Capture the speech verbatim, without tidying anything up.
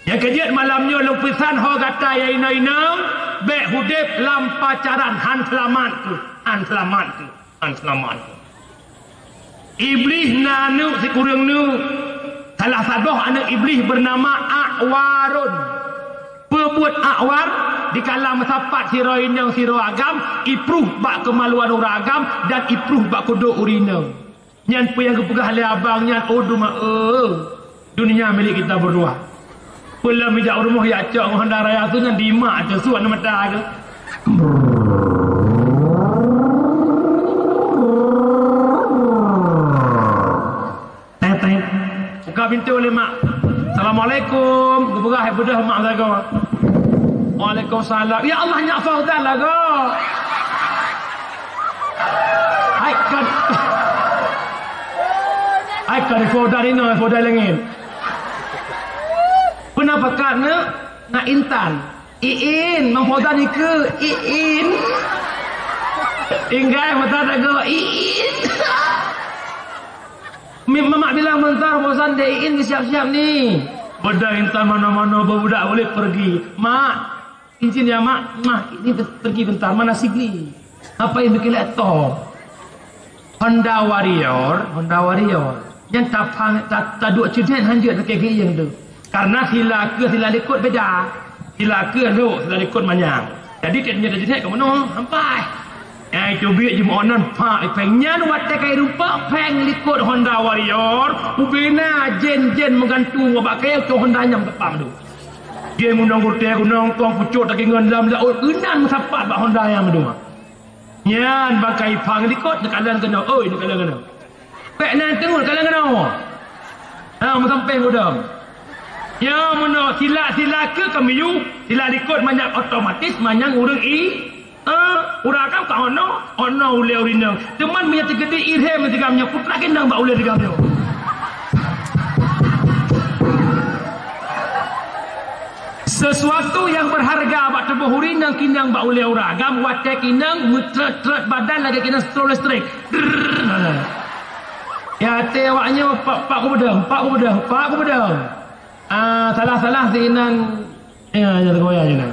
Nyang keujeuet malam nyoe lôn peusan ho gata ya inong-inong, bék udeb lam pacaran, han seulamat keuh, han seulamat keuh, han seulamat keuh. Iblih na aneuk sikureueng neuk. Salah saboh aneuk Iblih beunama Akwarun. Peubuet Akwar dikala meusapat sidroe inong sidroe agam, ipruh bak keumaluan ureueng agam dan ipruh bak kudok ureueng inong. Nyan peue nyang geupeugah lé abang nyan, "Oh, duma, eh, dunia milik kita berdua." Peue lom ijak u rumoh ijak cok ngon Honda Raya tu nyan dimak ateueh su aneuk mata tu. Tet, tet. Buka pintu lé mak. "Assalamualaikum." Geupeugah beudôh mak sagoe. "Waalaikumsalam." "Ya Allah, nyak Fauzan lagoe." Hai kan. Hai kan Fauzan inoe, Fauzan langét. Peue na pakat na? Na Intan. Iin, Mang Fauzan ikeue, Iin. Tinggai mata dagoe, Iin. Mi-, mamak bilang, "Meuntar Fauzan deh, Iin siap-siap ni." Beudôh Intan manoe-manoe, beubudak ulét peureugi. "Mak, izin ya, Mak. Mak, ini pe-, peureugi beuntar, mana Sigli?" Apa yang bikin laptop? Honda Warrior, Honda Warrior. Nyan taphang, ta-, taduek ceudet hanjeuet lakée geuieng tu. Karena sila keue sila likot beda. Sila keue lhok, sila likot manyang. Jadi, tiep nyan ceudet ka meunoe, sampai. Eh, teubiet jimeu'onan, pak, péng nyan watée ka irumpok, péng likot Honda Warrior, ubena jen-jen meugantung bak kayée tu Honda nyang teupam tu. Dia ngundang gurtée, ngundang kong pucuk taki ngon lam laôt, inan meusapat bak Honda nyang meudua. Nyan bangkai phang likot neukalon keunoe, oi, neukalon keunoe. Pék nan teungeut kalon keunoe. Ha, meusampéng udom. Ya, meunoe sila-sila keue ka miyueb, sila likot manyang otomatis manyang ureueng i, eh, ureueng agam ka ono, ono ulée ureueng inong. Teuma meunyoe teukeudi irhem sigoe nyoe putra gendang bak ulée sigoe nyoe. Sesuatu yang berharga bak tuboh ureueng inong kinong bak ulée ureueng agam, watée kinong meutreut-treut badan lagée kinong stroke listrik. Drrrr. Ya, até awak nyoe, pak, pak kubeudong, pak kubeudong, pak kubeudong. Ah, salah-salah sinan. Ya, ya, goyang sinan.